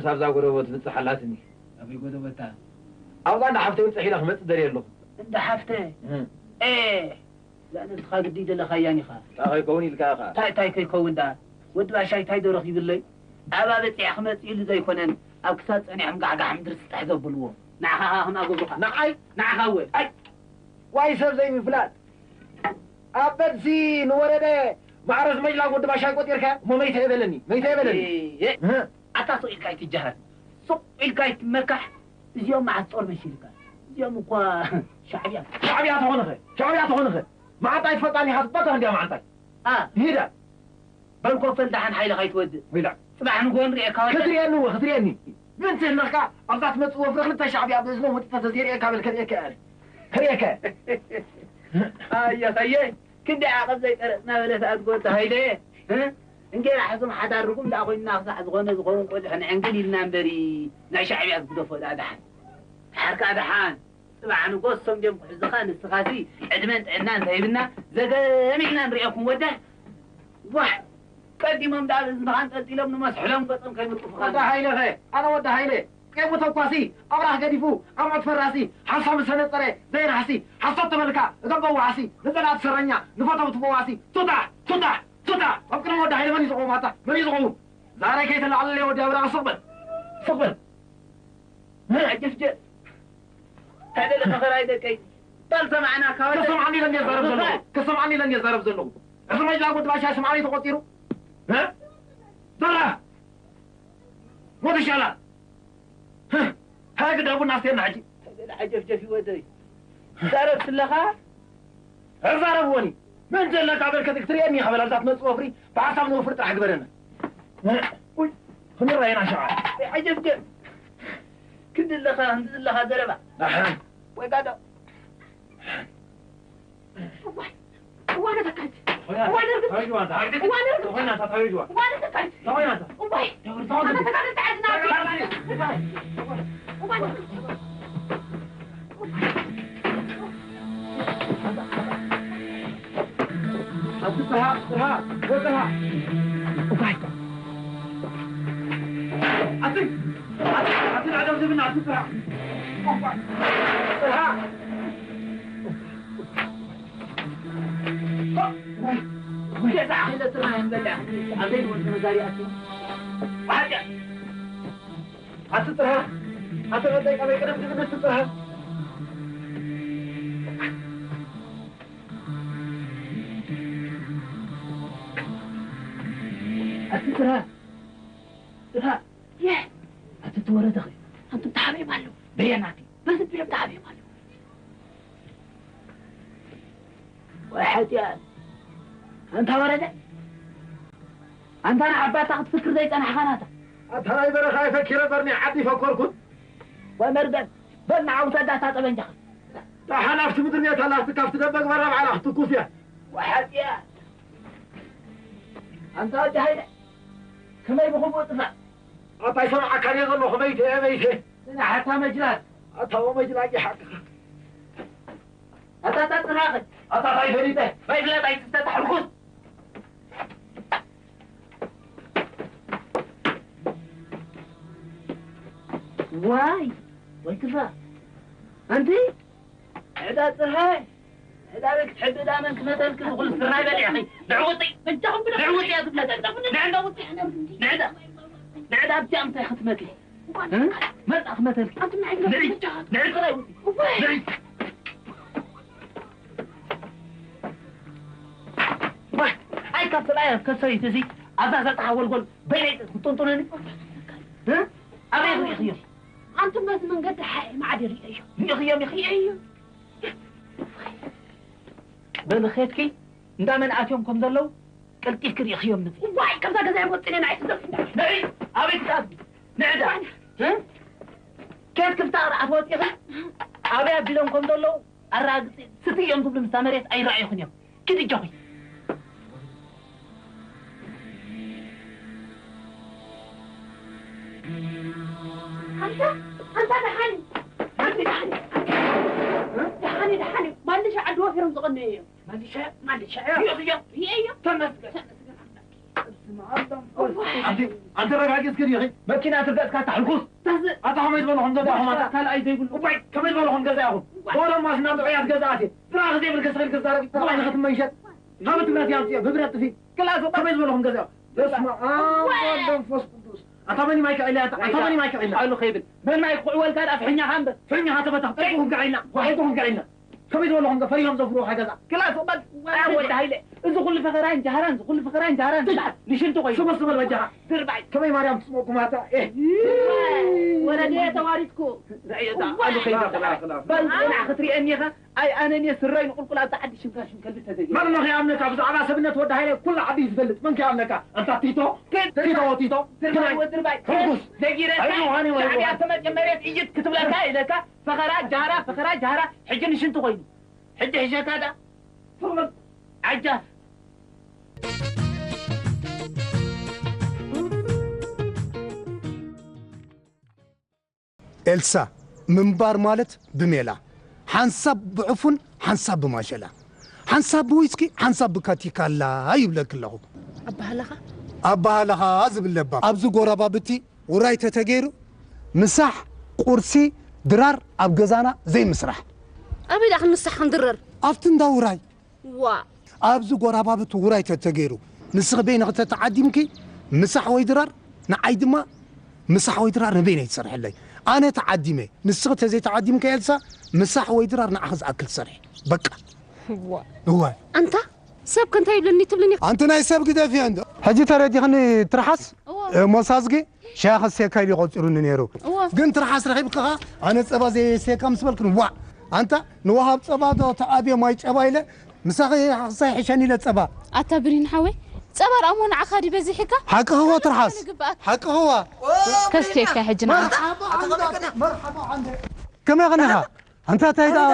ሳብዛ ጎደቦ ትብጽሕ ኣላትኒ። ኣበይ ጎደቦታ? ኣብዛ እንዳ ሓፍተይ ብጽሕ ኢለ ክመጽእ ደልየ ኣለኹ። እንዳ ሓፍተ? እህ። ኤ፣ እዛ ነብስኻ ግዲ ደለኻያን ኢኻ። እንታይ ከይከውን ኢልካ ኢኻ? እንታይ፣ እንታይ ከይከውን ደኣ? ወዲ ባሻይ እንታይ ዶ ረኺብለይ? ኣብኣ በጺሐ ክመጽእ ኢሉ ዘይኮነን፣ ኣብ ክሳድ ጸኒሖም ጋሕጋሕ ምድሪ ስጥሕ ዘብልዎ። ንዓኻ ከኣ ከም ኣጎብኻ። ንዓይ? ንዓኻ እወ። ኣይ! ዋይ ሰብ ዘይምፍላጥ። ኣብ በድሲ ንወረደ ማዕረስ መጅላግ ወዲ ባሻይ ቆጢርካ እሞ መይተ የበለኒ፣ መይተ የበለኒ። እየ። እህ። ኣታ ስቕ ኢልካ ኣይትጀሃር። ስቕ ኢልካ ኣይትመካሕ። እዚኦም መዓት ጦር መሲልካ። እዚኦም እኳ ሻዕብያ። ሻዕብያ ተኾንኸ፣ ሻዕብያ ተኾንኸ። መዓንጣይ ትፈልጣኒ ኢኻ፣ ትበካ እንድያ መዓንጣይ። ኣ። ይሄዳል። በል ኮፈል ደሓን ሓይልኻ ኣይትወድእ። ወይላ። ጽባሕ ንግሆ ንርእየካ ወደ። ክትርእየኒ እወ፣ ክትርእየኒ። ምእንቲ ህልኽካ ኣብዛ ትመጽእ ወፍሪ ክልተ ሻዕብያ ብእዝኖም ወጢጠ ተዘይርእየካ በል ከርእየካ እየ። ከርእየካ እየ። ኣየ ኸየ፣ ክንደይ ዓቐብ ዘይቀረጽና በለ ሰኣት ጎታ ሃይለ። እ? እንጌራ ሕሱም ሓዳር ርጉም ደኣ ኮይንና ክሳዕ ዝኾነ ዝኸውን ቆልዑ ንዕንግል ኢልና እምበሪ ናይ ሻዕብያ ዝግደፎ ደኣ ደሓን። ድሓር ከኣ ደሓን። ጽባሕ ንጎ እሶም ድዮም ክሕዙኻ፣ ንስኻሲ ዕድመን ጥዕናን ተሂብና ዘገም ኢልና ንርእየኩም ወደ። ዋሕ! ቀዲሞም ደኣ ብእዝንኻ ኣንጠልጢሎም ንመስሕሎም ገጾም ከይምርጥፉኻ። ወዲ ሃይለ ኸ? ኣነ ወዲ ሃይለ፣ ቄቡ ተኳሲ፣ ኣብራኽ ገዲፉ፣ ኣምዑት ፈራሲ፣ ሓንሳብ ምስ ተነጸረ ዘይናሕሲ፣ ሓሶት ተበልካ፣ እቶም በዋሕሲ፣ ንጸላእቲ ሰረኛ፣ ንፈተውቲ ፈዋሲ፣ ቱታ! ቱታ! ቱታ! ኣብ ቅድሚ ወዲ ሃይለ መን እዩ ዝኸውን ኣታ? መን እዩ ዝኸውን? ዛሬ ከይተላዕለለይ ወዲ ኣብራኽ ስቕ በል! ስቕ በል! ዓጀፍጀፍ። እንታይ ደለኻ ኸራይ ደቀይ? በል ሰማዕና፣ ካብ ከሰምዓኒ ኢለ እንድየ ዛረብ ዘለኹ። ከሰምዓኒ ኢለ እንድየ ዛረብ ዘለኹ። እዚ መጅላ ጉድ ባሻ ስምዓኒ ተቖጺሩ። እ? ዘራ! ሞት ይሻላል። ህ! ሃይ ግዳ ቡና ኣስቴና ሕጂ። እንታይ ደለ ዓጀፍጀፍ ይወደይ? ዛረብ ስለኻ? ኣዛረብወኒ። መን ዘለካ በል ከትክ ትርእየኒ ኢኻ በል ኣብዛ ትመጽእ ወፍሪ ብሓሳብ ንወፍሪ ጥራሕ ግበረና። ኡይ፣ ክንረኣየና ሸዓ። ዓጀብጀብ። ክንዲ ኣለኻ፣ ክንዲ ዘለኻ ዘረባ። ኣሓ። ወይ ጋዶ። እዋይ፣ እዋይ ነተካጅ። እዋይ ነርግስ። እዋይ ነርግስ። እዋይ ነተካጅ። እዋይ። እዋይ ነተካጅ። እዋይ ነርግስ። ኣቲ ጥርሃ፣ ጥርሃ፣ ወጥርሃ። እኳይ። ኣቲ፣ ኣቲ፣ ኣቲ ናዕደው ዝብና፣ ኣቲ ጥርሃ። እኳይ። ጥርሃ። ገዛ ኣኺለ ጥርሃ ይንበልዕ። ኣበይ ወንዝ መዛሪ ኣቲ። ዋሓጃ። ኣቲ ጥርሃ፣ ኣቲ ቀጣይ ቃለይ ቀደም ዝብል ኣቲ ጥርሃ። ኣቲ ጥርሃ፣ ጥርሃ። የህ። ኣቲ ትወረደኸ? ኣንቱም ተሓቢኦም ኣለዉ። በየናቲ? በዚ ቢሎም ተሓቢኦም ኣለዉ። ወይ ሓጢኣት። ኣንታ ወረደ፣ ኣንታ ንዓባታ ክትፍክር ዘይጸናሕካ ናታ። ኣታ ናይ በረኻ የፈኪረ በርኒ ዓዲ ፈኮርኩት። ወይ መርገም፣ በል ንዓ ውሰዳ እታ ጠበንጃኻ። ደሓን ኣብቲ ምድሪ ቤት ኣላ፣ ኣብቲ ካብቲ ደበ ግበራ ባዕላ ክትትኩስ እያ። ወይ ሓጢኣት። ኣንታ ወዲ ሃይለ፣ ከመይ ብኽቡእ ጥፋእ? ኣታ ይሰምዓካ እየ ዘለኹ፣ መይተ እየ፣ መይተ። ጽናሕ ኣታ መጅላል። ኣታ ወመጅላቂ ሓቅኻ። ኣታ፣ ኣታ፣ ጽናሕ። ኣታ፣ ታይ ፈሊጠ? ማይ ፍላጥ ኣይትስተ፣ ተሕርኩስ። ዋይ፣ ወይ ክፋ። ኣንቲ፣ ዕዳ ጽርሃይ፣ ዕዳ ቤት ሕቢ፣ ዕዳ መን ክመተልክ፣ ዝኹሉ ስርናይ በሊዕኺ። ንዕውጢ፣ ንዕውጢ እያ ዝብለካ። ንዕዳ ውጢ፣ ንዕዳ፣ ንዕዳ ኣብቲ ኣምታይ ክትመኪ። እ? መጻ ክመተልኪ። ንዒ፣ ንዒ ጥራይ ውጺ። ንዒ። ዋይ፣ ኣይ ካብ ሰብኣይ ከሰሪት እዚ ኣብዛ ሰጣሕ ወልጎል በይነይ ክትጥንጥኑኒ። እ? ኣበይ ርኢኽዮ? ኣንቱም በዚ መንገዲ ሓይ ማዕድ ርኢኽዮ። ርኢኽዮም ኢኺ? ርኢኽዮ። በሊ ኬድኪ እንዳ መን ኣትዮም ከም ዘለዉ ቀልጢፍኪ ርኢኽዮም ንፊ። ዋይ፣ ካብዛ ገዛ እዮም ወጽእና ንዓይ ትደርፉ እንዳ። ንዒ፣ ኣበይ ክትኣትዊ? ንዕዳ። እ? ኬድኪ ብታ ቅርዓት ወጺኺ ኣበይ ኣቢሎም ከም ዘለዉ ኣረጋግጺ። ስቲ እዮም ዝብሉ ምስታ መሬት ኣይረኣዩኽን እዮም። ኪዲ እጆኺ። ኣንታ፣ ኣንታ ደሓን፣ ኣንቲ ደሓን፣ ደሓን፣ ደሓን። ማልሻ ዓዲ ወፊሮም ዝቐነዩ እዮም። ማልሻ? ማልሻ እዮም። ሪኦ፣ ሪኦ። ሪኦ እዮም። ተመስገን። ተመስገን ኣምላክ። ኣንቲ ኣንቲ ረጋጊጽ ግን ይኺ መኪና ትርገጽካ ታሕልኩስ ኣታ ከመይ ዝበለኹም ገዛ ኢኹም ኣታ ካልኣይ ዘይብሉ እባይ ከመይ ዝበለኹም ገዛ ኢኹም ወሎም ማስና ጥዑያት ገዛኣት ብራኽ ዘይብል ከስኸል ክዛረብ ጥራይ ንኸትመንሸጥ ካብ ትብረት ያምጽዮ ብብረት ጥፊ ክላስ ከመይ ዝበለኹም ገዛ ኢኹም በስመ ኣብ ወወልድ ወመንፈስ ቅዱስ ኣታ መን ማይካ ኢላ ኣታ መን ማይካ ኢላ ኣሉ ከይብል መን ማይ ክዕወልካ ዳ ፍሕኛኻ እምበር ፍሕኛኻ ተበታ ጠይቁ ክንጋዒና ዋሒቁ ክንጋዒና ከመይ ዝበለኹም ከ ፈሪሆም ዘፍርዎ ሓገዛ ክላስ እባ ወዲ ሃይለ እዚ ኩሉ ፈኸራን ጃህራን እዚ ኩሉ ፈኸራን ጃህራን ንሽንቲ ኮይኑ ስበ ስበል በጃኻ ድርባይ ከመይ ማርያም ትስመኩም ኣታ ኤ ወረደ ተዋሪድኩ ርእየታ ኣሉ ከይዳ በል ጽናዕ ክትሪኤኒ ኢኻ ኣይ ኣነኔ ስረይ ንቁልቁል ኣብዛ ዓዲ ሽምካ ሽም ከልቢ ተዘየ መን ነው ከያምነካ ብዛዕባ ሰብነት ወዲ ሃይለ ኩሉ ዓዲ ዝፈልጥ መን ከያምነካ ኣንታ ቲቶ ቲቶ ቲቶ ክናይ ሕጉስ ነጊረካ ሻዕብያ ተመጨ መሬት እይት ክትብለካ ኢለካ ፈኸራ ጃራ ፈኸራ ጃራ ሕጂ ንሽንቲ ኮይኑ ሕጂ ሕሸካ ዳ ፍርምጥ ዓጃ ኤልሳ ምንባር ማለት ብሜላ ሓንሳብ ብዕፉን ሓንሳብ ብማሸላ ሓንሳብ ብዊስኪ ሓንሳብ ብካቲካላ ይብለኪ ኣለኹ ኣባህላኻ ኣባህላኻ ዝብል ለባም ኣብዚ ጎረባብቲ ውራይ ተተገይሩ ምሳሕ፣ ቁርሲ፣ ድራር ኣብ ገዛና ዘይምስራሕ። ኣበይ ደኣ ክንምሳሕ ክንድረር? ኣብቲ እንዳ ውራይ። ዋ። ኣብዚ ጎራባብቲ ውራይ ተተገይሩ ንስኺ በይንኺ ተተዓዲምኪ ምሳሕ ወይ ድራር ንዓይ ድማ ምሳሕ ወይ ድራር ንበይነይ ትሰርሕለይ። ኣነ ተዓዲመ ንስኺ ተዘይተዓዲምኪ ኤልሳ ምሳሕ ወይ ድራር ንዓኺ ዝኣክል ትሰርሒ። በቃ። ዋ። እወ። ኣንታ ሰብ ከ እንታይ ይብለኒ ትብልኒ? ኣንቲ ናይ ሰብ ግደፍዮ እንዶ። ሕጂ ተረዲኽኒ ትርሓስ እወ። ሞሳዝጊ ሻሂ ክስቴካ ኢሉ ቆጺሩኒ ነይሩ። እወ። ግን ትርሓስ ረኺብኪ ኸኣ ኣነ ጸባ ዘየስተየካ ምስ በልክኒ ዋእ ኣንታ ንወሃብ ጸባ ዶ ተኣብዮ ማይ ጨባ ኢለ ምሳኺ ክሳይ ሕሸኒ ኢለ ጸባ። ኣታ ብሪን ሓወይ ጸባ ደኣ እሞ ንዓኻ ድዩ በዚሕካ? ሓቅኺ እወ ትርሓስ ንግብኣካ። ሓቅኺ እወ። ከስቴካ ሕጂ ንዓኻ። መርሓባ ዓንደ መርሓባ ዓንደ። ከመይ ኸኒኻ? ኣንታ እንታይ ደኣ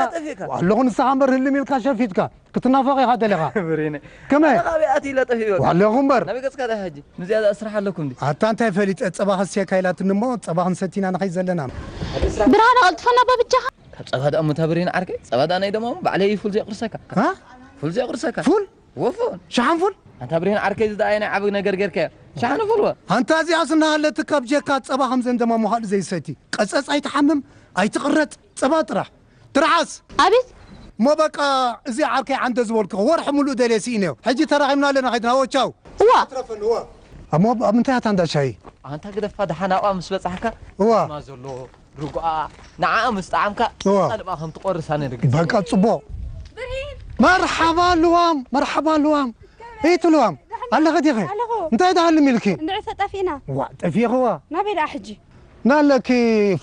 ኣለኹ ንስኻ እምበር ህልም ኢልካ ሸፊትካ ክትናፈቕ ኢኻ ደሊኻ ብሬነ ከመይ ኣነ ካበይ ኣትዩ ኢለ ጠፊኡ ኣለኹ እምበር ናበይ ገጽካ ደኣ ሕጂ ንዚኣ ደኣ ስራሕ ኣለኩም ድዩ ኣታ እንታይ ፈሊጠ ጸባ ከስየካ ኢላትኒ እሞ ጸባ ክንሰቲ ኢና ንኸይድ ዘለና ብርሃነ ቀልጥፈና እባ ብጃኻ ካብ ጸባ ደኣ እሞ እታ ብሬነ ዓርከይ ጸባ ደኣ ናይ ደማሙ ባዕለይ እየ ፉል ዘየቑርሰካ ሃ ፉል ዘየቑርሰካ ፉል ወፎን ሸሓን ፉል ኣንታ ብሬነ ዓርከይ እዚ ደኣ ኣየ ናይ ዓቢ ነገር ጌርካዮ ሸሓን ፉል ወ ኣንታ እዚኣስ እናሃለትካ ብጀካ ጸባ ከም ዘን ደማሙ ካልእ ዘይሰቲ ቀጸጽ ኣይትሓምም ኣይትቕረጥ ጸባ ጥራሕ ትርሓስ ኣቤት እሞ በቃ እዚ ዓርከይ ዓንደ ዝበልኩ ወርሒ ሙሉእ ደልየ ስኢነዮ ሕጂ ተራኺብና ኣለና ከይድና ወ ቻው እዋ ኣትረፈኒ እዋ እሞ ኣብ ምንታይ ኣታ እንዳ ሻሂ ኣንታ ግደፋ ደሓን ኣብኣ ምስ በጻሕካ እዋ ማ ዘሎ ርጉኣ ንዓኣ ምስ ጠዓምካ እዋ ካልእ ከም ትቆርስ ኣነ ርግጽ በቃ ጽቡቕ መርሓባ ልዋም መርሓባ ልዋም እይቲ ልዋም ኣለኸ ዲኸ ኣለኹ እንታይ ደሃልም ኢልኪ እንድዒ ተጠፊእና ዋ ጠፊኽዋ ናበይ ደኣ ሕጂ ናለኪ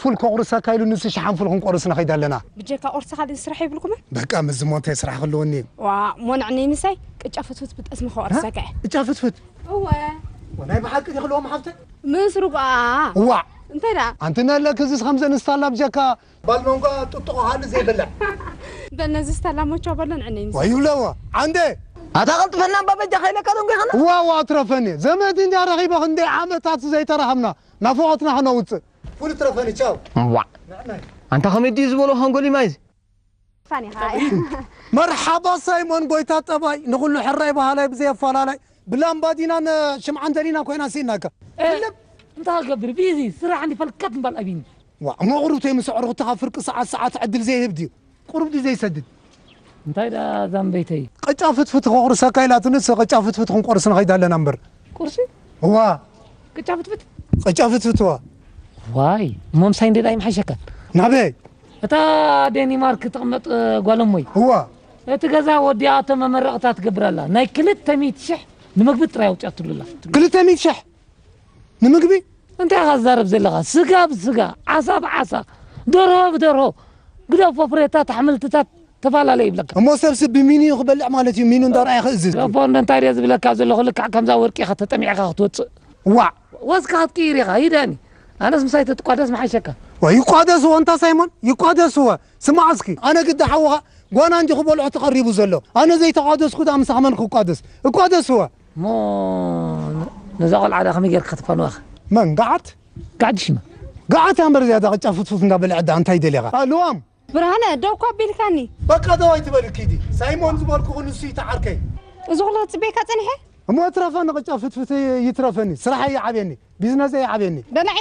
ፉል ከቑርሰካ ኢሉ ንሱ ሸሓን ፉል ክንቆርስ ንኸይድ ኣለና። ብጀካ ቁርሲ ካልእ ስራሕ የብልኩምን? በቃ ምስዚ እሞ እንታይ ስራሕ ክህልወኒ እዩ? ዋእ እሞ ንዕነይ ምሳይ ቅጫ ፍትፍት ብጠስሚ ከቑርሰካ እየ። ቅጫ ፍትፍት? እወ። ናይ ብሓቂ ዲኺ ለዋም ሓፍተይ? ምስ ርጉኣ። ዋእ። እንታይ ደኣ? ኣንቲ ናለኪ እዚስ ከምዘን ስታላ ብጀካ ባል መንጓ ጥጥቖ ካልእ ዘይበልዕ። በል ነዚ ስታላ ሞቻ በሎ ንዕነይ ምሳይ። ወይ ይብለዎ። ዓንደ! ኣታ ቀልጥፈና እባ በጃኻ ኢለካ ዶ እንጎይኻና? ዋእ ዋእ ኣትረፈኒ። ዘመድ እንድያ ረኺበ ክንደይ ዓመታት ዘይተራኸብና። ናፍቖትና ክነውጽእ። ፉል ትረፈኒ ቻው። ዋዕ ኣንታ ከመይ ድዩ ዝበሎ ሃንጎሊማይ እዚ። መርሓባ ሳይሞን ጎይታ ጠባይ ንኹሉ ሕራይ በሃላይ ብዘይ ኣፈላላይ ብላምባዲናን ሽምዓን ደሊና ኮይና ስኢናካ። እንታይ ክገብር ቢዚ ስራሕ እንዲ ፈልከት ምባል ኣቢኒ። ዋዕ መቑሩብተይ ምስ ኣዕሩኽትኻ ፍርቂ ሰዓት ሰዓት ዕድል ዘይህብ ድዩ? ቁሩብ ድዩ ዘይሰድድ? እንታይ ደኣ ዛምበይተይ? ቅጫ ፍትፍት ከቑርሰካ ኢላትንስ ቅጫ ፍትፍት ክንቆርስ ንኸይድ ኣለና እምበር። ቁርሲ? እዋ። ቅጫ ፍትፍት? ቅጫ ፍትፍት እዋ። ዋይ እሞ ምሳይ እንዴ ዳይ ምሓሸካ? ናበይ? እታ ዴኒማርክ ትቕመጥ ጓል እሞይ። እዋ። እቲ ገዛ ወዲኣ እቶ መመረቕታ ትገብር ኣላ። ናይ ክልተ ሚእቲ ሽሕ ንምግቢ ጥራይ ኣውፂኣትሉ ኣላ። ክልተ ሚእቲ ሽሕ? ንምግቢ እንታይ ኢኻ ትዛረብ ዘለኻ? ስጋ ብስጋ፣ ዓሳ ብዓሳ፣ ደርሆ ብደርሆ፣ ግደፎ ፍሬታት ኣሕምልትታት ተፈላለ ይብለካ። እሞ ሰብሲ ብሚኑ እዩ ክበልዕ ማለት እዩ። ሚኑ እንዳረኣየ ክእዝዝ። ገፎ እንታይ ድየ ዝብለካ ዘለኹ? ልክዕ ከምዛ ወርቂ ኢኻ ተጠሚዕካ ክትወፅእ። ዋዕ! ወዝካ ክትቅይር ኢኻ። ይደኒ። ኣነስ ምሳይ ተትቋደስ ምሓሸካ። ይቋደስዎ እንታ ሳይሞን ይቋደስዎ። ስማዕ እስኪ ኣነ ግዲ ሓውኻ ጓና እንጂ ክበልዖ ተቐሪቡ ዘሎ ኣነ ዘይተቋደስኩ ደኣ ምሳኻ መን ክቋደስ እቋደስዎ እሞ ነዛ ቆልዓ ደኣ ከመይ ጌርካ ከተፋንዋኻ መን ገዓት ገዓት ሽማ ገዓት እያ እምበር ዝያዳ ቅጫ ፍትፉት እንዳበልዐ ደኣ እንታይ ደሊኻ ልዋም ብርሃነ ደው እኮ ኣቢልካኒ በቃ ደው ኣይትበል ኪዲ ሳይሞን ዝበልኩኹ ንሱ እዩ ተዓርከይ እዚ ኩሉ ክጽበየካ ጸኒሐ እሞ እትረፈኒ ቅጫ ፍትፍት ይትረፈኒ፣ ስራሐይ ይዓብየኒ፣ ቢዝነሰይ ይዓብየኒ። በላዒ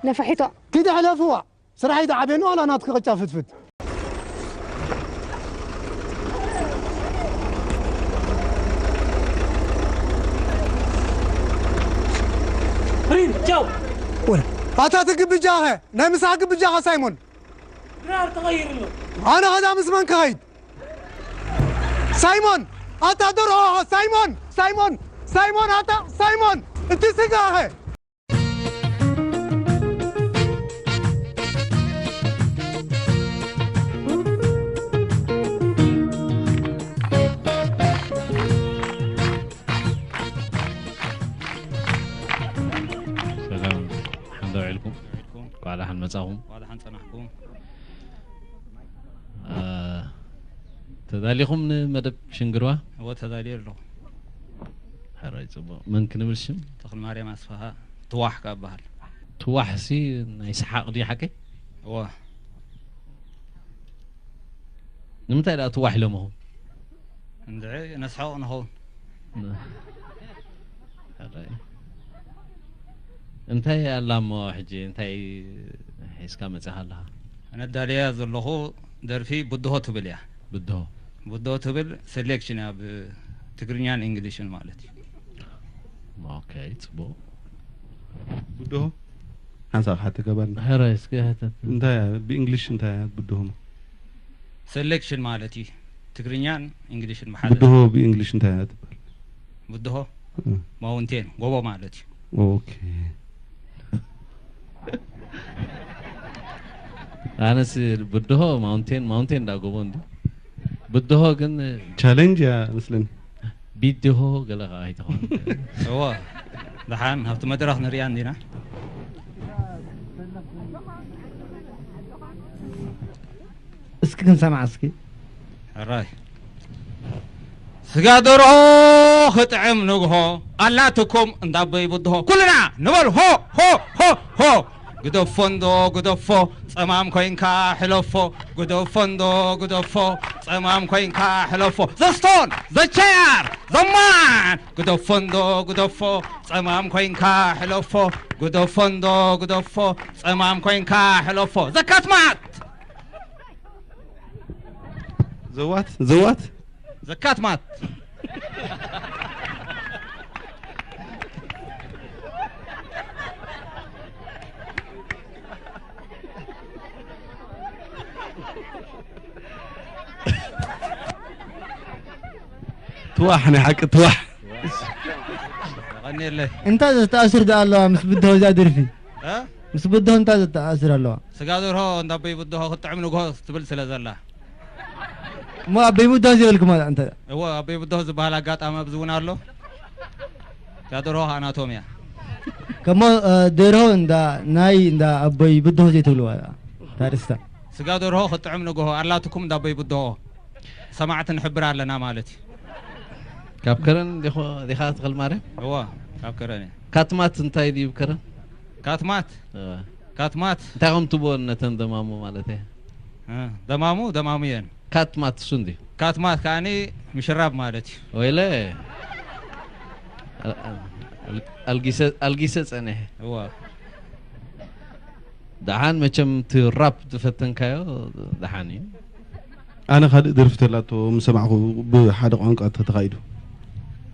ነፋሒቶ። ኪዲ ሕለፍዋ፣ ስራሐይ ዝዓብየኒ ዋላ ናትኪ ቅጫ ፍትፍት። ሪም፣ ቻው። ወረ፣ ኣታ ትግብጃኸ፣ ናይ ምሳሕ ግብጃኸ ሳይሞን። ድራር ተቐይር ኣሎ። ኣነ ኸዛ ምስ መን ክኸይድ? ሳይሞን፣ ኣታ ደርሆ፣ ሳይሞን፣ ሳይሞን፣ ሳይሞን፣ ኣታ ሳይሞን፣ እቲ ስጋኸ? ሰላም፣ ሓንዳ ውዒልኩም። እንኳዕ ደሓን መጻኹም። እንኳዕ ደሓን ጸናሕኩም። አ፣ ተዳሊኹም ንመደብ ሽንግርዋ? እወ፣ ተዳልየ ኣለኹ። ሕራይ ጽቡቕ። መን ክንብል ሽም? ተኽለማርያም ኣስፍሃ፣ ትዋሕ ከኣ እበሃል። ትዋሕ ሲ ናይ ሰሓቕ ድዩ ሓቀይ? እወ። ንምንታይ ደኣ ትዋሕ ኢሎምኹም? እንድዒ ነስሕቕ ንኸውን። ን-፣ ሕራይ። እንታይ ኣላ እሞ ሕጂ እንታይ ሒዝካ መጺኻ ኣለኻ? ኣነ ኣዳልያ ዘለኹ ደርፊ ብድሆ ትብል እያ። ብድሆ። ብድሆ ትብል ሴሌክሽን እያ፣ ብትግርኛን እንግሊሽን ማለት እዩ። ኦኬ፣ ጽቡቕ። ብድሆ ሓንሳብ ሓተ ገባልና። ሕራይ እስኪ ሕተት። እንታይ እያ? ብእንግሊሽ እንታይ እያ ብድሆ? ሴሌክሽን ማለት እዩ። ትግርኛን እንግሊሽን ብሓደ። ብድሆ ብእንግሊሽ እንታይ እያ ትባል? ብድሆ? እ። ማውንቴን፣ ጎቦ ማለት እዩ። ኦኬ። ኣነስ ብድሆ ማውንቴን፣ ማውንቴን እንዳ ጎቦ እንዲ። ብድሆ ግን ቻሌንጅ እያ መስለኒ። ቢድሆ ገለ ከኣ ኣይትኾን። እወ፣ ደሓን ኣብቲ መድረኽ ንሪኣ እንዲና። እስኪ ክንሰምዓ እስኪ። ሕራይ። ስጋ ደርሆ ክጥዕም ንግሆ፣ ኣላትኩም እንዳበይ ብድሆ። ኩልና ንበል ሆ፣ ሆ፣ ሆ፣ ሆ። ግደፎ እንዶ ግደፎ፣ ጸማም ኮይንካ ሕለፎ። ግደፎ እንዶ ግደፎ፣ ጸማም ኮይንካ ሕለፎ። The stone, the chair, the man. ግደፎ እንዶ ግደፎ፣ ጸማም ኮይንካ ሕለፎ። ግደፎ እንዶ ግደፎ፣ ጸማም ኮይንካ ሕለፎ። ዘካትማት። ዘዋት፣ ዘዋት። ዘካትማት። ትዋሕ፣ ናይ ሓቂ ትዋሕ። የቐንየለይ። እንታይ ዘተኣስር ደኣ ኣለዋ ምስ ብድሆ እዛ ደርፊ? እ? ምስ ብድሆ እንታይ ዘተኣስር ኣለዋ? ስጋ ደርሆ እንዳ ኣቦይ ብድሆ ክትጥዕም ንግሆ ትብል ስለ ዘላ። እሞ ኣቦይ ብድሆ ዘይበልኩማ ደኣ እንታይ? እወ፣ ኣቦይ ብድሆ ዝበሃል ኣጋጣሚ ኣብዚ እውን ኣሎ። ስጋ ደርሆ ኣናቶምያ። ከሞ፣ እ፣ ደርሆ እንዳ ናይ እንዳ ኣቦይ ብድሆ ዘይትብልዋ ደኣ? ታርስታ። ስጋ ደርሆ ክትጥዕም ንግሆ ኣላትኩም እንዳ ኣቦይ ብድሆ። ሰማዕቲ ንሕብር ኣለና ማለት እዩ። ካብ ከረን ዲኹ-፣ ዲኻ ተኽለማርያም? እወ፣ ካብ ከረን እየ። ካትማት እንታይ ድዩ ከረን? ካትማት? እወ። ካትማት? እንታይ ከም ትብልወን ነተን ደማሙ ማለት እየ? እ፣ ደማሙ፣ ደማሙ እየን። ካትማት እሱ እንድዩ። ካትማት ከኣኒ ምሽራብ ማለት እዩ። ወይለ። ኣል-፣ ኣል-፣ ኣልጊሰ፣ ኣልጊሰ ጸኒሐ። እወ። ደሓን መቸም እቲ ራፕ ዝፈተንካዮ ደሓን እዩ። ኣነ ካልእ ደርፊ ተላቶ ምስ ሰማዕኩ ብሓደ ቋንቋ ተተኻይዱ።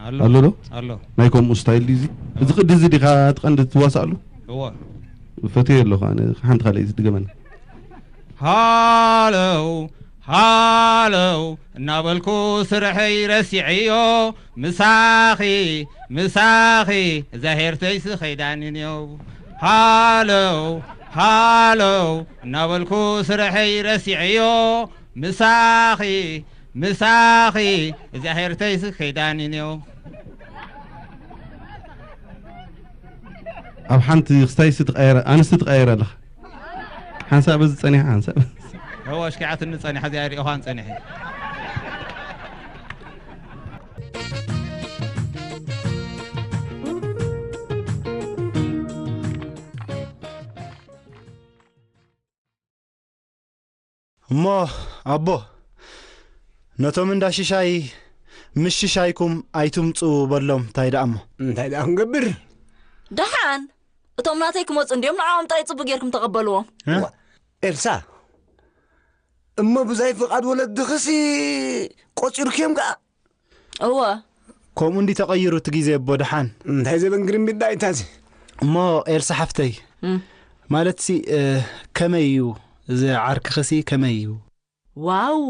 ኣሎ። ኣሎ ዶ? ኣሎ። ናይ ከምኡ ስታይል ድዩ እዚ? እዚ ቅዲ እዚ ዲኻ እቲ ቀንዲ ትዋሳኣሉ? እወ። ፈትየ ኣለኹ ኣነ። ሓንቲ ካልእ ድገመና። ሃለው፣ ሃለው እናበልኩ ስርሐይ ረሲዐዮ። ምሳኺ፣ ምሳኺ እዛ ሄርተይሲ ኸይዳኒ ንየው። ሃለው፣ ሃለው እናበልኩ ስርሐይ ረሲዐዮ። ምሳኺ፣ ምሳኺ እዛ ሄርተይሲ ኸይዳኒ ንየው። ኣብ ሓንቲ ክስታይሲ ትቐየረ፣ ኣንስቲ ትቐየረ ኣለኻ። ሓንሳብ በዚ ጸኒሓ፣ ሓንሳብ በዚ። እወ፣ ኣሽኪዓትኒ ጸኒሓ፣ እዚኣ ሪኦኻን ጸኒሐ። እሞ ኣቦ፣ ነቶም እንዳ ሽሻይ ምሽሻይኩም ኣይትምፁ በሎም። እንታይ ደኣ እሞ? እንታይ ደኣ ክንገብር? ደሓን እቶም ናተይ ክመፁ እንዲዮም፣ ንዓኦም ጥራይ ፅቡቅ ጌርኩም ተቐበልዎም። እ? ዋ፣ ኤልሳ፣ እሞ ብዛይ ፍቓድ ወለድኽሲ ቆፂርክዮም ከኣ? እወ። ከምኡ እንዲ ተቐይሩ እቲ ግዜ ኣቦ ደሓን። እንታይ ዘበን ግርምቢጥ ዳይታዚ? እሞ ኤልሳ ሓፍተይ፣ እም። ማለትሲ እ፣ ከመይ እዩ እዚ ዓርክኽሲ ከመይ እዩ? ዋው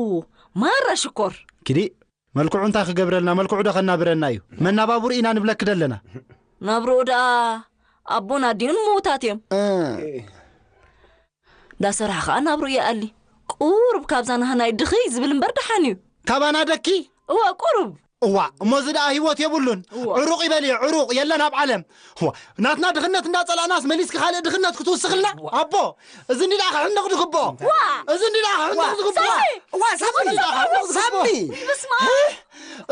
ማራ ሽኮር። ኪዲ መልክዑ እንታይ ክገብረልና፣ መልክዑ ዶ ከናብረና እዩ? መናባብሩ ኢና ንብለኪ ደለና። ናብርኡ ደኣ ኣቦን ኣዲኡን ምዉታት እዮም። እ፣ ዳሰርሕ ከኣ ናብርኡ ይኣሊ። ቁሩብ ካብዛ ናህናይ ድኽይ ዝብል እምበር ደሓን እዩ። ካባና ደኪ? እወ ቁሩብ። እዋ እሞ እዚ ደኣ ህይወት የብሉን። እዋ። ዕሩቕ ይበል እዩ ዕሩቕ የለን ኣብ ዓለም። እዋ ናትና ድኽነት እንዳጸላእናስ መሊስኪ ካልእ ድኽነት ክትውስኽልና? ኣቦ እዚ እንዲ ደኣ ክሕነቕ ዝግብኦ። ዋ። እዚ እንዲ ደኣ ክሕነቕ ዝግብኦ። ሳሚ! እዋ ሳሚ! እዚ እንዲ ደኣ ክሕነቕ ዝግብኦ። ሳሚ! በስመ ኣብ!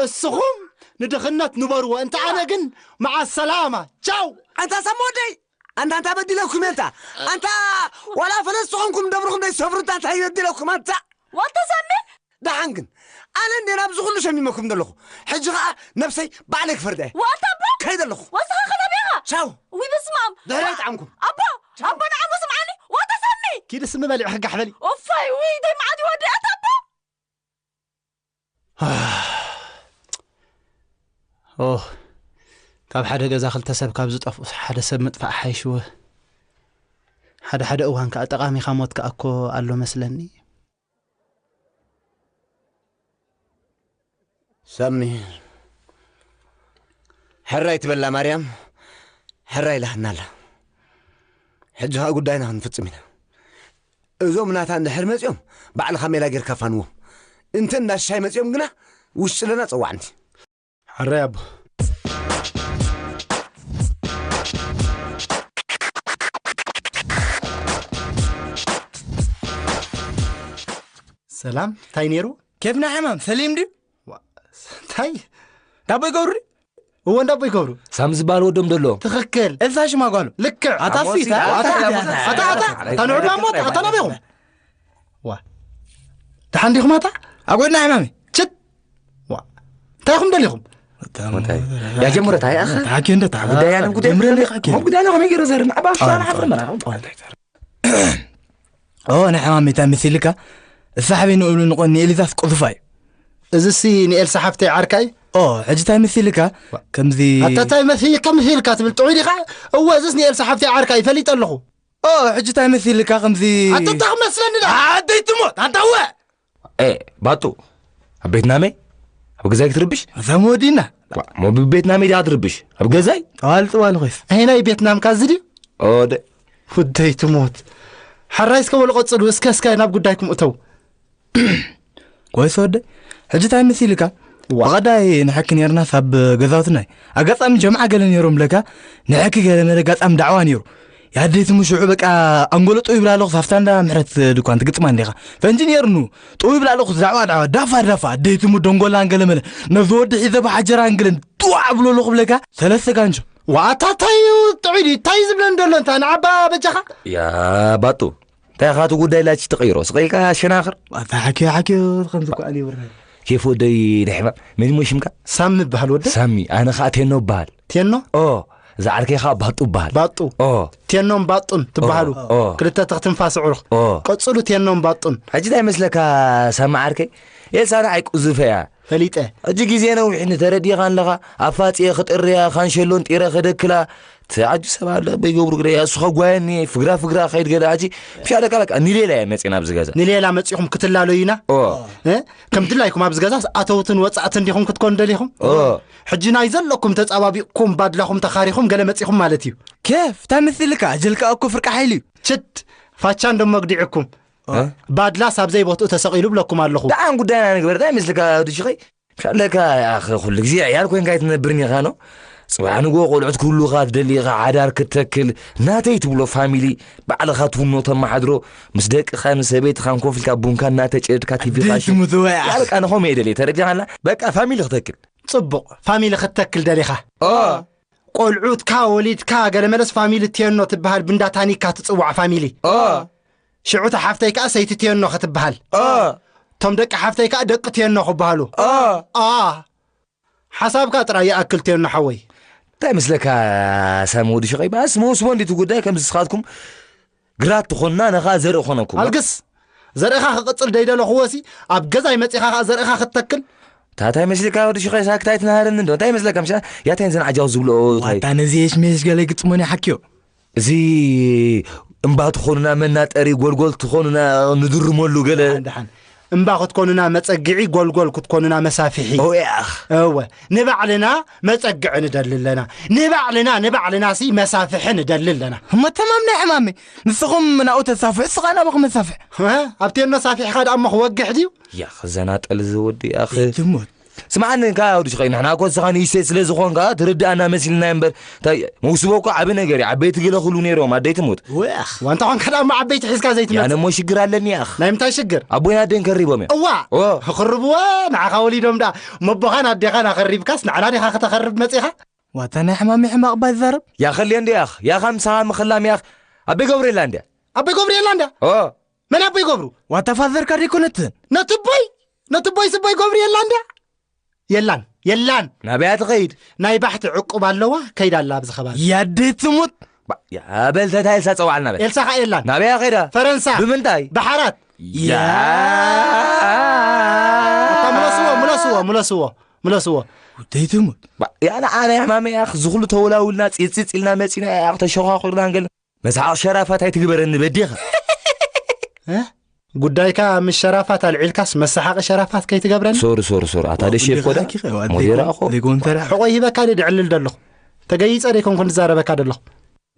እስኹም ንድኽነት ንበርዎ እንተ ኣነ ግን መዓ ሰላማ። ቻው! ኣንታ ሳሚ ወደይ! ኣንታ እንታይ በዲለኩም እየ እንታ ኣንታ ዋላ ፈለስቲ ኾንኩም ደብርኹም ደይሰፍሩ እንታ እንታይ በዲለኩም ኣንታ ዋልታ ሳሚ ደሓን ግን ኣነ እንዴ ናብዚ ኩሉ ሸሚመኩም ዘለኹ ሕጂ ኸዓ ነብሰይ ባዕለይ ክፈርዳ እየ ዋልታ ኣቦ ከይደ ኣለኹ ወስኻ ኸተቤኻ ቻው ውይ በስማም ድሕረይ ይጥዓምኩም ኣቦ ኣቦ ንዓሞ ስምዓኒ ዋልታ ሳሚ ኪዲ ስሚ በሊዕ ክጋሕ በሊ ኡፋይ ውይ ደይ መዓት ይወዲ ኣታ ኣቦ ኦህ፣ ካብ ሓደ ገዛ ክልተ ሰብ ካብ ዝጠፍኡስ ሓደ ሰብ ምጥፋእ ሓይሽወ። ሓደ ሓደ እዋን ከኣ ጠቓሚኻ ሞት ከኣ እኮ ኣሎ መስለኒ። ሳሚ፣ ሕራይ ትበላ ማርያም፣ ሕራይ ኢላትና ኣላ። ሕጂ ኸኣ ጉዳይና ክንፍጽም ኢና። እዞም ናታ እንድሕር መጺኦም ባዕልኻ ሜላ ጌርካ ፋንዎም። እንተ እንዳ ሽሻይ መጺኦም ግና ውሽጢ ለና ጸዋዕንቲ። ሕራይ ኣቦ። ሰላም እንታይ ነይሩ? ኬፍና ሕማም ሰሊም ድዩ? እንታይ? ዳቦ ይገብሩ ድዩ? እወ እንዳቦ ይገብሩ። ሳም ዝበሃል ወዶም ደሎ። ትኽክል። እዛ ሽማ ጓሉ። ልክዕ። ኣታ ፊት። ኣታ ኣታ ኣታ ኣታ ኣታ ንዑ ዳሞ ኣታ ናበይኹም? ዋ ደሓን ዲኹም ኣታ? ኣብ ጎድና ሕማሚ። ችት ዋ እንታይ ኢኹም ደሊኹም? እንታይ? ያጀምረታ ይኣኸ። ታኪ እንደ ታጉዳ ያለ ጉዳይ ምረን ይኻኪ። ጉዳይ ነው ከመይ ገይረ ዘርን ኣባ ሻና ሓፍረ መራ። ኦ ናይ ሕማም ሚታ ሚሲልካ እሳሕበይ ንእብሉ ንቆን ንኤሊዛስ ቁዙፋ እዩ። እዚሲ ንኤልሳ ሓፍተይ ዓርካ እዩ። ኦ ሕጂ እንታይ ሚሲልካ ከምዚ ኣታ እንታይ መሲልካ ሚሲልካ ትብል ጥዑይ ዲኻ? እወ እዚስ ንኤልሳ ሓፍተይ ዓርካ እዩ ፈሊጠ ኣለኹ። ኦ ሕጂ እንታይ መሲልካ ከምዚ ኣታ እንታይ ክመስለኒ ዳ? ኣደይ ትሞት ኣንታ እወ ኤ ባጡ ኣብ ቤት ናመይ ኣብ ገዛይ ክትርብሽ ኣዛ መወዲና ሞ ብቤት ናመይ ዲኣ ትርብሽ ኣብ ገዛይ ጠዋል ጠዋል ኮይስ ኣይ ናይ ቤት ናምካ እዚ ድዩ ኦደ ውደይ ትሞት ሓራይ እስከ ወለ ቀጽሉ እስከ እስከ ናብ ጉዳይኩም እተው ኮይስ ወደይ ሕጂ ታይ መሲልካ ብቐዳይ ንሐኪ ነርናስ ኣብ ገዛውትናይ ኣጋጣሚ ጀምዓ ገለ ነይሮም ብለካ ንሐኪ ገለ መለ ኣጋጣሚ ዳዕዋ ነይሩ ያደይትሙ ሽዑ በቃ ኣንጎሎ ጥው ይብላ ኣለኹ ሳፍታ እንዳ ምሕረት ድኳን ትግጥማ እንዲኻ ፈንጂ ነይርኑ ጥው ይብላ ኣለኹ ዛዕባ ዳዕዋ ዳፋ ዳፋ ኣደይትሙ ደንጎላ እንገለመለ ነዚ ወዲ ሒዘ ብሓጀራ እንግለን ጥዋዕ ብሎ ኣለኹ ብለካ ሰለስተ ጋንጆ ዋታ እንታይ እዩ ጥዑይ ድዩ እንታይ ዝብለን ደሎ እንታ ንዓባ በጃኻ ያ ባጡ እንታይ ኢኻ እቲ ጉዳይ ላይች ተቐይሮ ስቕ ኢልካ ኣሸናኽር ዋታ ሓኪዮ ሓኪዮ ከምዚ ኳ ኣልዩ ብረ ኬፍ ወደይ ንሕማም መን ሞ ሽምካ ሳሚ ይበሃል ወደ ሳሚ ኣነ ኸዓ ቴኖ እበሃል ቴኖ ኦ እዛ ዓርከይ ኸዓ ባጡ እበሃል ባጡ ኦ ቴኖን ባጡን ትበሃሉ ኦ ክልተ ተኽትንፋስ ኣዕሩኽ ኦ ቀጽሉ ቴኖን ባጡን ሕጂ እንታይ መስለካ ሳሚ ዓርከይ ኤልሳ ንዓይ ቁዙፈ እያ ፈሊጠ ሕጂ ግዜ ነዊሕኒ ተረዲኻ ኣለኻ ኣፋፅየ ክጥርያ ካንሸሎን ጢረ ከደክላ ተዓጁ ሰብ ኣሎ በይገብሩ ግደ እሱ ከጓየኒ ፍግራ ፍግራ ከይድ ገለ ሕጂ ምሻ ደቃ በቃ ንሌላ እየ መፅና ኣብዚ ገዛ ንሌላ መፂኹም ክትላለዩና ኦ እ? ከም ድላይኩም ኣብዚ ገዛ ኣተውትን ወፃእትን ዲኹም ክትኮኑ ደሊኹም ኦ ሕጂ ናይ ዘለኩም ተፃባቢቕኩም ባድላኹም ተኻሪኹም ገለ መፂኹም ማለት እዩ ኬፍ እንታይ መሲልካ ኣጀልካ እኮ ፍርቂ ሓይሊ እዩ ችድ ፋቻ እንዶ መግዲዕኩም እ? ባድላስ ኣብ ዘይቦትኡ ተሰቒሉ ብለኩም ኣለኹ ደሓን ጉዳይና ንግበር እንታይ መስልካ ዱሽኸይ ሻለካ ያኸ ኩሉ ግዜ ዕያል ኮይንካ ኣይትነብርን ኢኻ ኖ ጽባሕ ንግሆ ቆልዑት ክህሉኻ ትደሊ ኢኻ ሓዳር ክትተክል ናተይ ትብሎ ፋሚሊ ባዕልኻ ትውኖ ተመሓድሮ ምስ ደቅኻ ንሰበይትኻን ኮፍ ኢልካ ቡንካ እናተጨድካ ቲቪኻ ሽምትወያ ያልካ ንኸም እየ ደልየ ተረዲኻና በቃ ፋሚሊ ክተክል ጽቡቕ ፋሚሊ ክትተክል ደሊኻ ኦ ቆልዑትካ ወሊድካ ገለመለስ ፋሚሊ ቴኖ ትበሃል ብንዳታኒካ ትጽዋዕ ፋሚሊ ኦ ሽዑ እታ ሓፍተይ ከኣ ሰይቲ ቴኖ ክትበሃል። ቶም ደቂ ሓፍተይ ከኣ ደቂ ቴኖ ክበሃሉ። ኣ ሓሳብካ ጥራይ ይኣክል ቴኖ ሓወይ። እንታይ መስለካ ሳሚ ወዲ ሽቐይ? ባስ መውስቦ እንዲቱ ጉዳይ ከም ዝስኻትኩም ግራት ትኾንና፣ ነኻ ዘርኢ ኾነኩም። ኣልግስ፣ ዘርእኻ ክቕጽል ደይደለኹዎ ሲ ኣብ ገዛይ መጺኻ ኸኣ ዘርእኻ ክትተክል? ታታይ መስልካ ወዲ ሽቐይ ሳክታይ ትናሃረኒ እንዶ? እንታይ መስለካ ምሻ? ያታይን ዘን ዓጃው ዝብሎ ታይ? ዋታ ነዚ የሽሜሽ ገለ ግጥሞን ይሓክዮ። እዚ እምባ ትኾኑና መናጠሪ፣ ጎልጎል ትኾኑና ንድርመሉ ገለ። ደሓን፣ ደሓን። እምባ ክትኮኑና መጸግዒ፣ ጎልጎል ክትኮኑና መሳፍሒ። ኦ ያኽ። እወ፣ ንባዕልና መጸግዒ ንደሊ ኣለና። ንባዕልና፣ ንባዕልና ሲ መሳፍሒ ንደሊ ኣለና። እሞ ተማም ናይ ሕማመይ። ንስኹም ናብኡ ተሳፍሑ፣ እስኻ ናባኹም መሳፍሕ። እ? ኣብ ቴኖ ሳፊሕኻ ደኣ እሞ ክወግሕ ድዩ? ያኽ፣ ዘናጠል እዚ ወዲ ያኽ። ትሞት። ስምዓኒ፣ እንካ ወዲ ሽቐይ፣ ንሕና እኮ ንስኻ ንእሽተይ ስለ ዝኾንካ ትርድኣና መሲልና እምበር፣ እንታይ፣ መውስቦ እኮ ዓቢ ነገር እዩ። ዓበይቲ ገለ ክብሉ ነይሮም፣ ኣደይ ትሙት። ወያኽ። ዋንታ ኾንካ ደኣ እሞ ዓበይቲ ሒዝካ ዘይትመጽእ። ያነ እሞ ሽግር ኣለኒ ያኽ። ናይ ምንታይ ሽግር? ኣቦይን ኣደይን ከሪቦም እዮም። እዋ! ኦ። ክኽርብዎ፣ ንዓኻ ወሊዶም ደኣ፣ መቦኻን ኣዴኻን ኣኸሪብካስ፣ ንዓና ዲኻ ከተኸርብ መጺኻ? ዋታ ናይ ሕማሚ ሕማቕ ባይ ዘረብ። ያኸልየ እንዲ ያኽ፣ ያኻ ምሳኻ ምኽላም ያኽ። ኣበይ ገብሩ የላ እንድያ? ኣበይ ገብሩ የላ እንድያ? ኦ። መን ኣቦይ ገብሩ? ዋታ ፋዘርካ ደይኮነትን? ነቲ ቦይ፣ ነቲ ቦይ ስቦይ ገብሩ የላ እንድያ? የላን፣ የላን። ናበያ ትኸይድ? ናይ ባሕቲ ዕቁብ ኣለዋ፣ ከይዳ ኣላ ኣብዚ ከባቢ። ያደይ ትሙት። ባ-፣ ያ በል ተታ ኤልሳ ጸውዓልና በል። ኤልሳ ኸኣ የላን። ናበያ ኸይዳ? ፈረንሳ። ብምንታይ? ባሕራት። ያ። ኣታ ምለስዎ፣ ምለስዎ፣ ምለስዎ፣ ምለስዎ። ውደይ ትሙት። ባ-፣ ያ ንዓ ናይ ሕማመይ ኣኽ፣ ዝኹሉ ተወላውልና፣ ጺጽጽ ኢልና መጺና፣ ኣኽ ተሸዃኹርና እንገል። መስሓቕ ሸራፋት ኣይትግበረኒ በዴኻ። እ? ጉዳይካ ምስ ሸራፋት ኣልዒልካስ መሰሓቒ ሸራፋት ከይትገብረኒ? ሶሪ፣ ሶሪ፣ ሶሪ። ኣታ ደሽ ወዲ የኮዳ? ኻኪ ኸ፣ ወዲ ሞዴራ ኸ፣ እኮ። ዘይኮን ተራ። ሕቆይ ሂበካ ድየ ድዕልል ደለኹ? ተገይጸ ደይኮንኩ ንዛረበካ ደለኹ?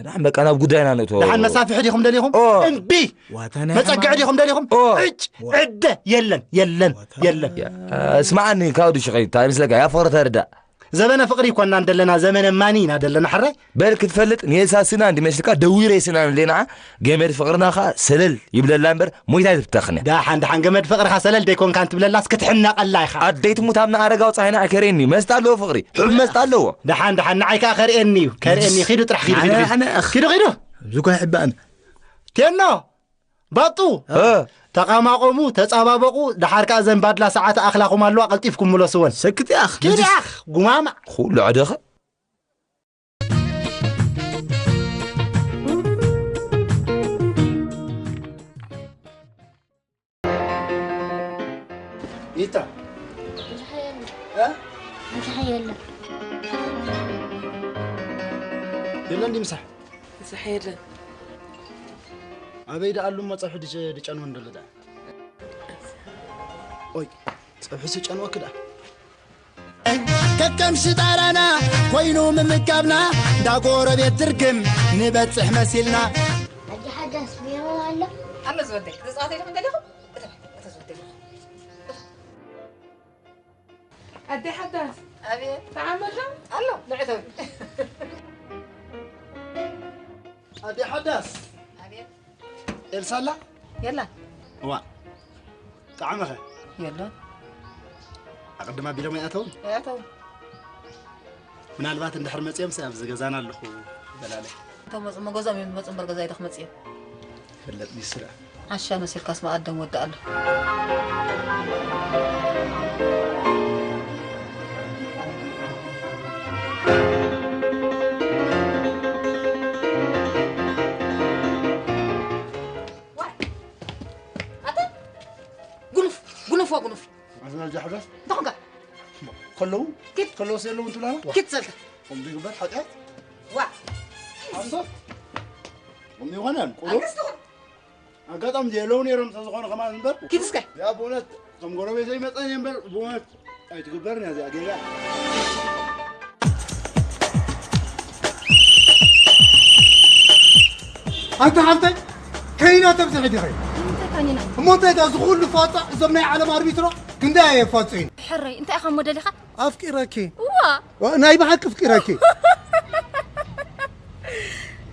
ንሕና በቃ ናብ ጉዳይና ንእቶ። ደሓን መሳፍሒ ዲኹም ደሊኹም? ኦ። እምቢ! ዋታ ናይ መጸግዒ ሕማም። ዲኹም ደሊኹም? ኦ። ዕጭ! ዕደ! የለን፣ የለን፣ ዋታ የለን። ያ፣ ስምዓኒ፣ ካውዲ ሽቐይ፣ እንታይ ምስለካ? ያ ፍቕሪ ተርዳእ። ዘመነ ፍቕሪ ይኮና እንደለና፣ ዘመነ ማኒ ኢና ደለና፣ ሕራይ? በል ክትፈልጥ፣ ንየሳ ስና እንዲመስልካ፣ ደዊረ ስና ንሌና፣ ገመድ ፍቕርና ኸኣ ሰለል ይብለላ እምበር፣ ሞይታ ኣይትብተኽን እያ። ደሓን፣ ደሓን፣ ገመድ ፍቕርኻ ሰለል ደይኮንካ እንትብለላስ ክትሕነቐላ ኢኻ። ኣደይ ትሙት ኣብ ንኣረጋዊ ጸሃይና ከርእየኒ፣ መስጣ ኣለዎ ፍቕሪ፣ ሕብ መስጣ ኣለዎ። ደሓን፣ ደሓን፣ ንዓይ ከኣ ከርእየኒ እዩ፣ ከርእየኒ እዩ። ኪዱ ጥራሕ፣ ኪዱ፣ ኪዱ፣ ኣነ፣ ኪዱ። ኣነ፣ ኣኽ። ኪዱ፣ ኪዱ። ኣብዚ እኳ ይሕባእን። ቴኖ! ባጡ! እ። ተቓማቐሙ፣ ተጻባበቑ፣ ደሓር ከኣ ዘን ባድላ ሰዓት ኣኽላኹም ኣለዋ፣ ቀልጢፍኩም ምለስወን። ሰክት ያኽ፣ ኪድ ነዚ ያኽ፣ ጉማማ። ኩሉ ዕደኸ። ኢታ። ብዙሕ የለን። እ? ብዙሕ የለን። የለን ድዩ ምሳሕ? ብዙሕ የለን። ኣበይ ደኣ ኣሉ እሞ ጸብሒ ድጨ-፣ ድጨንወን ደሎ ደኣ? ኦይ፣ ጸብሒ ስጨንወኪ ደኣ። ከከም ሽጣራና ኮይኑ ምምጋብና፣ እንዳ ጎረቤት ድርግም ንበጽሕ መሲልና። ኣዲ ሓዳስ ቢሮ ኣሎ? ኣሎ ዝወደይ፣ ክትጻወት ኢልኩም ደሊኹም? እተ፣ እተ ዝወደይ። ኣደ ሓዳስ። ኣቤት። ተዓመል ዶ? ኣሎ፣ ንዕተብ። ኣደ ሓዳስ። ኣቤት። ኤልሳ ኣላ? የላን። እዋ። ጣዕመኸ? የለን። ኣቐድማ ቢሎም ኣይኣተውን? ኣይኣተውን። ምናልባት እንድሕር መጺኦምስ ኣብዚ ገዛና ኣለኹ በላለይ። እቶም መጹ እሞ ገዝኦም እዮም ዝመጹ እምበር ገዛይ ዶ ክመጽእ እዮም? ፈለጥ ዲስራ። ዓሻ መሲልካስ መኣደም ወዲ ኣሎ። ዋይ! ኣታ! ጉኑፍ! ጉኑፍ ወጉኑፍ! ኣዝና ጃሕዳስ? እንታይ ኾንካ? ከለዉ? ኪድ! ከለዉ የለውን ትብላና? ኪድ ዘልካ! ከምዚ ይግበር ሓጢኣት? ዋ! ሓሶት? ከምዚ ይኾነ? ቁሩብ? ኣንገስ ትኹን! ኣጋጣሚ የለዉ ነይሮም እንተዝኾኑ ከማን እምበር? ኪድ እስከ! ያ ብእውነት ከም ጎረቤተይ መጠን እየ እምበር ብእውነት ኣይትግበርን እያ እዚኣ ጌጋ። ኣንታ ሓፍተይ፣ ከይና ተብዝሒ ዲኺ? እንታይ ካኒና? እሞ እንታይ ደኣ እዚ ኩሉ ፋጻ እዞም ናይ ዓለም ኣርቢትሮ ክንደይ ኣየፋጽዩን? ሕረይ፣ እንታይ ኢኻ እሞ ደሊኻ? ኣፍቂረኪ። እዋ! ዋ፣ ናይ ብሓቂ ኣፍቂረኪ።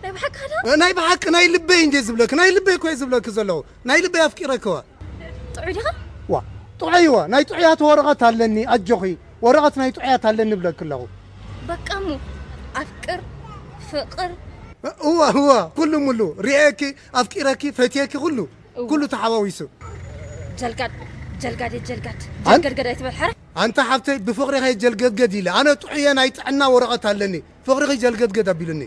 ናይ ብሓቂ ዶ? ናይ ብሓቂ ናይ ልበይ እንዴ ዝብለኪ፣ ናይ ልበይ እኮ እየ ዝብለኪ ዘለኹ። ናይ ልበይ ኣፍቂረኪ ዋ። ጥዑይ ዲኻ? ዋ፣ ጥዑይ ዋ፣ ናይ ጥዑያት ወረቐት ኣለኒ፣ ኣጆኺ። ወረቐት ናይ ጥዑያት ኣለኒ እብለኪ ኣለኹ። በቃ እሞ ኣፍቅር፣ ፍቕር። እዋ፣ እዋ፣ ኩሉ ሙሉ። ሪኤኪ፣ ኣፍቂረኪ፣ ፈትየኪ፣ ኩሉ። እዋ። ኩሉ ተሓዋዊሱ። ጀልጋድ፣ ጀልጋድ፣ ጀልጋድ። ኣን- ጀልገድገድ ኣይትበል፣ ሓረ። ኣንታ ሓብተይ፣ ብፍቕሪ ከይጀልገድገድ ኢለ። ኣነ ጥዑየ ናይ ጥዕና ወረቐት ኣለኒ። ፍቕሪ ከይጀልገድገድ ኣቢሉኒ።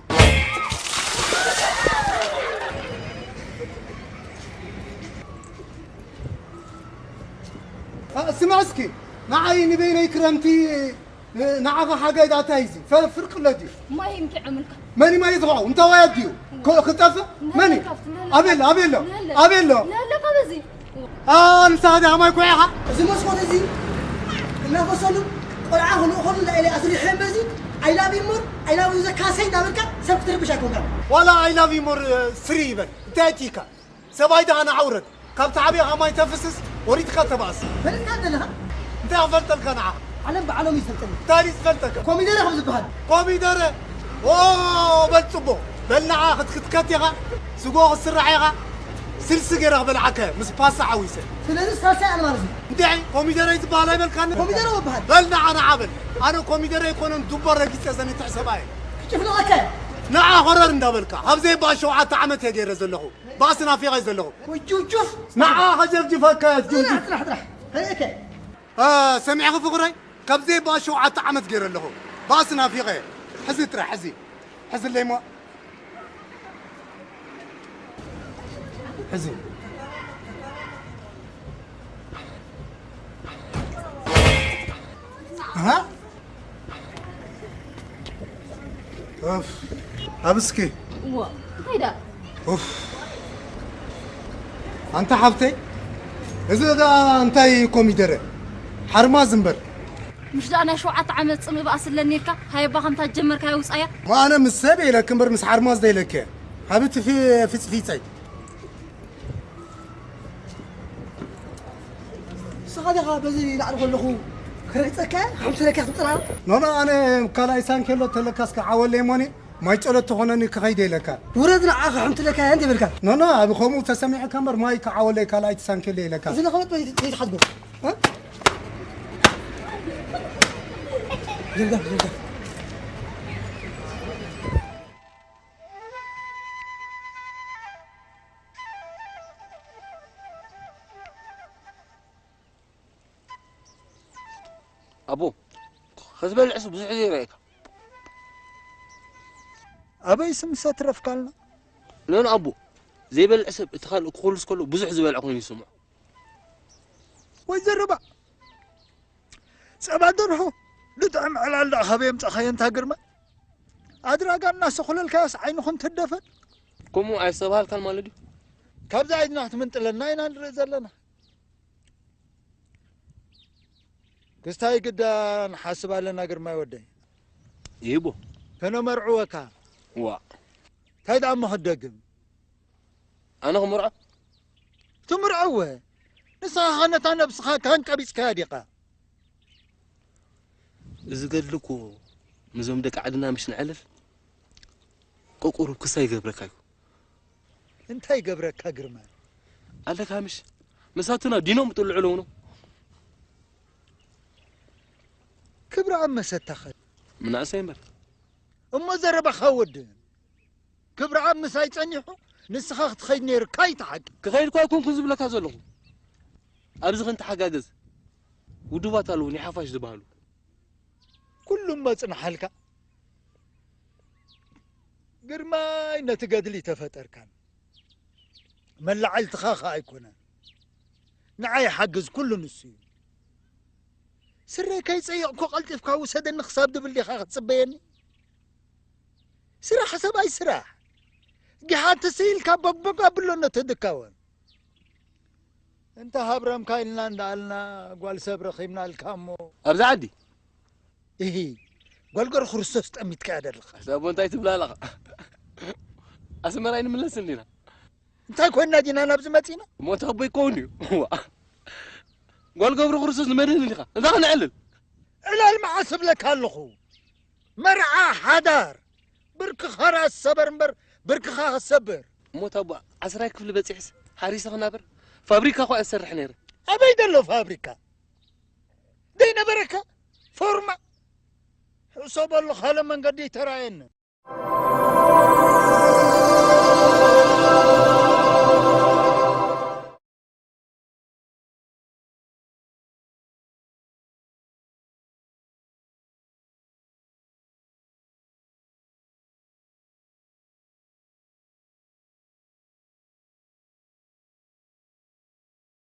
እ፣ ስማዕ እስኪ፣ ንዓይ ንበይነይ ክረምቲ፣ እ፣ ንዓኻ ሓጋይ ዳታ እዩ እዚ። ፈ-፣ ፍርቂ ኣሎ ድዩ? ማይ እንኪ ዕምልካ። መን እዩ ማይ ዝኸዖ? እንታዋይ ኣዲኡ? ኮ-፣ ክጠፍእ? መን እዩ? ምህለካ ኣብቲ ምህለካ። ኣበይ ኣሎ? ኣበይ ኣሎ? ምህለካ። ኣበይ ኣሎ? ምህለካ በዚ። ኣ፣ ንስኻ ዲኻ ማይ ኩዒኻ? እዚ መስኮት እዚ እናፈሰሉ ቆልዓ ክልእኸሉ ኢለ ኣስሪሐ በዚ። I love you more፣ I love you ዘካሰይ እናበልካ ሰብ ክትርብሽ ኣይኮንካን። ዋላ I love you more፣ እ፣ ስሪ ይበል። እንታይ ኣቲካ? ሰብኣይ ደኣ ንዓ ውረድ። ካብ ተዓብኻ ማይ ተፍስስ፣ ወሪድካ ተባእስ። ፈሊጥካ ዘለኻ? እንታይ ክፈልጠልካ ንዓ? ዓለም ብዓለም እዩ ዝፈልጠኒ። እንታይ እዩ ዝፈልጠካ? ኮሚደረ ከም ዝበሃል። ኮሚደረ? ኦ፣ በል ጽቡቕ። በል ንዓ ክትክትከት ኢኻ፣ ስጎ ክትስራሕ ኢኻ። ስልሲ ገይረ ክበልዓካ እየ፣ ምስ ፓስታ ሓዊሰ። ስለዚ ሳልሳይ ኣነ ማለት እዩ። እንድዒ፣ ኮሚደረ እዩ ዝበሃል ኣይበልካን? ኮሚደረ ይበሃል። በል ንዓ፣ ንዓ በል። ኣነ ኮሚደረ ኣይኮነን፣ ዱባ ረጊጸ ዘንትዕ ሰብኣይ እየ። ክጭፍልቐካ እየ። ንዓ ኾረር እንዳበልካ፣ ኣብ ዘይበሃል ሸውዓተ ዓመት እየ ገይረ ዘለኹ። ባእሲ ናፊቐ ዘለኹ። ወይ ጁፍ ጁፍ። ንዓ ኸጀፍጅፈካ እየ፣ ጁፍ ጁፍ። ጥራሕ፣ ጥራሕ፣ ጥራሕ። ርኢከ። እ፣ ሰሚዕኺ ፍቕረይ? ካብ ዘይበሃል ሸውዓተ ዓመት ገይረ ኣለኹ። ባእሲ ናፊቐ እየ። ሕዚ ጥራሕ፣ ሕዚ። ሕዝለይ እሞ። ሕዚ። ኣሃ። ኡፍ። ኣብ እስኪ። እዋ፣ እንታይ ደኣ? ኡፍ። ኣንታ ሓብተይ፣ እዚ ደኣ እንታይ ኮሚደረ? ሓርማዝ እምበር። ምሽ ደኣ ናይ ሸውዓተ ዓመት ጽምኢ ባእሲ ኣለኒ ኢልካ፣ ሃየባ ከምታ ጀመርካያ ውጻያ። እሞ ኣነ ምስ ሰብ ኢለኪ እምበር ምስ ሓርማዝ ዶ ኢለኪ? ሃብቲ ፊ-፣ ፊጽፊጸይ። ንስኻ ዲኻ በዚ ላዕሊ ከለኹ ክረግጸካ፣ ሓምቲ ለካ ክትጥራ? ኖኖ፣ ኣነ ካልኣይ ሳንኬሎ ተለካስ ክዓወለይ እሞኒ፣ ማይ ጸሎት ተኾነኒ ክኸይደ ኢለካ። ውረድ ንዓኻ ሓምቲ ለካ እንደ በልካ። ኖኖ፣ ኣብ ከምኡ ተሰሚዕካ እምበር ማይ ክዓወለይ ካልኣይቲ ሳንኬሎ ኢለካ። እዚ ለኸበት በይ ትሓድጎ። እ? ጀልጋ፣ ጀልጋ። ኣቦ፣ ከዝበልዕ ሰብ ብዙሕ ዘይረኣየካ። ኣበይ ስምሰ ትረፍካልና? ነን ኣቦ፣ ዘይበልዕ ሰብ እቲ ካልእ ክኹልስ ከሎ ብዙሕ ዝበልዕ ኮይኑ ይስምዖ። ወይ ዘረባ። ጸባ ደርሆ፣ ልጥዕም ዕላል ደኣ ካበይ ኣምጻኻዮ እንታ ግርማ? ኣድራጋ እናሰኹለልካዮስ ዓይንኹም ትደፈን። ከምኡ ኣይስተብሃልካን ማለት ድዩ? ካብዛ ዓይንና ክትምንጥለና ኢና ንርኢ ዘለና። ክስታይ ግዳ ንሓስብ ኣለና ግርማይ ወደይ። ይህቦ። ከነመርዕወካ። ዋ። እንታይ ደኣ እሞ ክትደግም? ኣነ ክምርዖ? ትምርዖ እወ። ንስኻ ኸ ነታ ነብስኻ ካን ቀቢጽካያ ዲኻ? እዚ ገድሊ እኮ ምስዞም ደቂ ዓድና ምሽ ነዕልል፣ ቆቁሩብ ክሳይ ይገብረካ እዩ። እንታይ ይገብረካ ግርማ? ኣለካ ምሽ፣ መሳቱና ዲኖም ጥልዑ ኣለውኖ። ክብረኣብ መሰታኸ? ምናእሰይ እምበር። እሞ ዘረባኻ ወድእ። ክብረኣብ ምሳይ ጸኒሑ፣ ንስኻ ክትኸይድ ነይርካ እዩ እቲ ሓቂ። ክኸይድ እኳ ኣይኮንኩን ዝብለካ ዘለኹ። ኣብዚ ክንተሓጋገዝ ውዱባት ኣለዉ፣ ናይ ሓፋሽ ዝበሃሉ። ኩሉ እሞ ጽንሓልካ። ግርማይ ነቲ ገድሊ ተፈጠርካን መላዕልትኻ ኸኣ ኣይኮነን። ንዓይ ሓግዝ ኩሉ ንሱ እዩ። ስረይ ከይጸየቕኩ ቀልጢፍካ ውሰደኒ ክሳብ ድብል ዲኻ ክትጽበየኒ? ስራሕ ሰብኣይ ስራሕ። ጊሓ ተሰይልካ ቦግቦግ ኣብሎ ነቲ ድካወን። እንተ ሃብረምካ ኢልና እንዳኣልና ጓል ሰብ ረኺብናልካ እሞ። ኣብዚ ዓዲ? እሂ፣ ጓል ገሩ ክርስቶስ ጠሚትካያ ደለኻ። ሳቦ እንታይ ትብላ ኣለኻ? ኣስመራ ኣይንምለስን ዲና? እንታይ ኮይንና ዲና ናብዚ መጺና? ሞት ኣቦ ይከውን እዩ። ዋ። ጓል ገብሩ ክርስቶስ ንመድህን ኢኻ። እዛ ክነዕልል። ዕላል መዓስ እብለካ ኣለኹ። መርዓ ሓዳር። ብርክኻ ራስ ሰበር እምበር ብርክኻ ክሰብር። ሞት ኣቦ ዓስራይ ክፍሊ በጺሕስ ሓሪሰ ክናበር? ፋብሪካ እኳ እሰርሕ ነይረ። ኣበይ ዘሎ ፋብሪካ? ዘይነበረካ ፎርማ። ሕሰበሉ ካልእ መንገዲ ኣይተራእየንን።